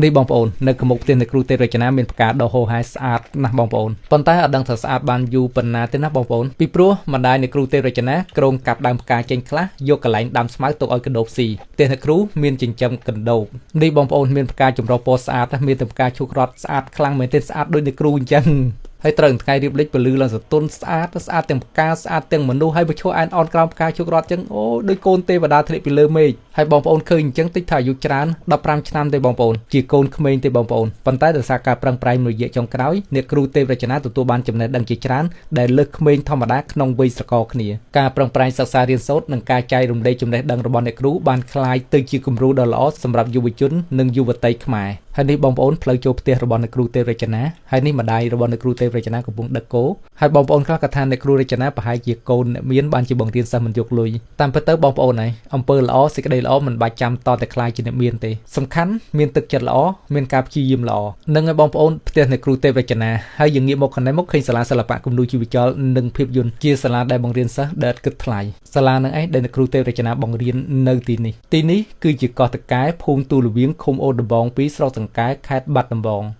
នេះបងប្អូននៅខាងមុខផ្ទះអ្នកគ្រូទេពរចនាមានផ្កាដុះហូរហែស្អាតណាស់បងប្អូនប៉ុន្តែអត់ដឹងថាស្អាតបានយូរប៉ុណ្ណាទេណាបងប្អូនពីព្រោះម្ដាយអ្នកគ្រូទេពរចនាគ្រោងកាប់ដើមផ្កាចេញខ្លះយកកន្លែងដាំស្មៅទុកឲ្យកណ្ដូបស៊ីផ្ទះអ្នកគ្រូមានចិញ្ចឹមកណ្ដូបនេះបងប្អូនមានផ្កាចម្រុះពណ៌ស្អាតណាស់មានតែផ្កាឈូករត់ស្អាតខ្លាំងមែនទេស្អាតដូចអ្នកគ្រូអញ្ចឹងហើយត្រូវថ្ងៃរៀបលិចពលឺឡើងសទន់ស្អាតស្អាតទាំងផ្កាស្អាតទាំងមនុស្សហើយបើឈរអែនអនក្រោមផ្កាឈូករត់អញ្ចឹងអូដូចកូនទេវតាធ្លាក់ពីលើមេឃហើយបងប្អូនឃើញអញ្ចឹងតិចថាអាយុច្រើន15ឆ្នាំទេបងប្អូនជាកូនក្មេងទេបងប្អូនប៉ុន្តែដោយសារការប្រឹងប្រែងមួយរយៈចុងក្រោយអ្នកគ្រូទេពរចនាទទួលបានចំណេះដឹងជាច្រើនដែលលើសក្មេងធម្មតាក្នុងវ័យស្រកគ្នាការប្រឹងប្រែងសិក្សារៀនសូត្រនិងការចែករំលែកចំណេះដឹងរបស់អ្នកគ្រូបានក្លាយទៅជាគំរូដ៏ល្អសម្រាប់យុវជននិងយុវតីខ្មែរហើយនេះបងប្អូនផ្លូវចូលផ្ទះរបស់អ្នកគ្រូទេពរចនាហើយនេះម្ដាយរបស់អ្នកគ្រូទេពរចនាកំពុងដឹកគោហើយបងប្អូនខ្លះក៏ថាអ្នកគ្រូរចនាប្រហែលជាកូនអ្នកមានបានជាបង្រៀនសិស្សមិនយកលុយតាមពិតទៅបងប្អូនហើយអំពើល្អសេចក្តីល្អមិនបាច់ចាំតតែក្លាយជាអ្នកមានទេសំខាន់មានទឹកចិត្តល្អមានការព្យាយាមល្អនឹងឲ្យបងប្អូនផ្ទះអ្នកគ្រូទេពរចនាហើយយើងងាកមកខាងនេះមកឃើញសាលាសិល្បៈគំនូរជីវចលនិងភាពយន្តជាសាលាដែលបង្រៀនសិស្សដែលឥតគិតថ្លៃសាលានឹងឯងដែលអ្នកគ្រូទេពរចនាបង្រៀននៅទីនេះទីនេះគឺជាកោះតកែភូមិទូលវៀងឃុំអូរដំបង2ស្រុកសង្កែខេត្តបាត់ដំបង។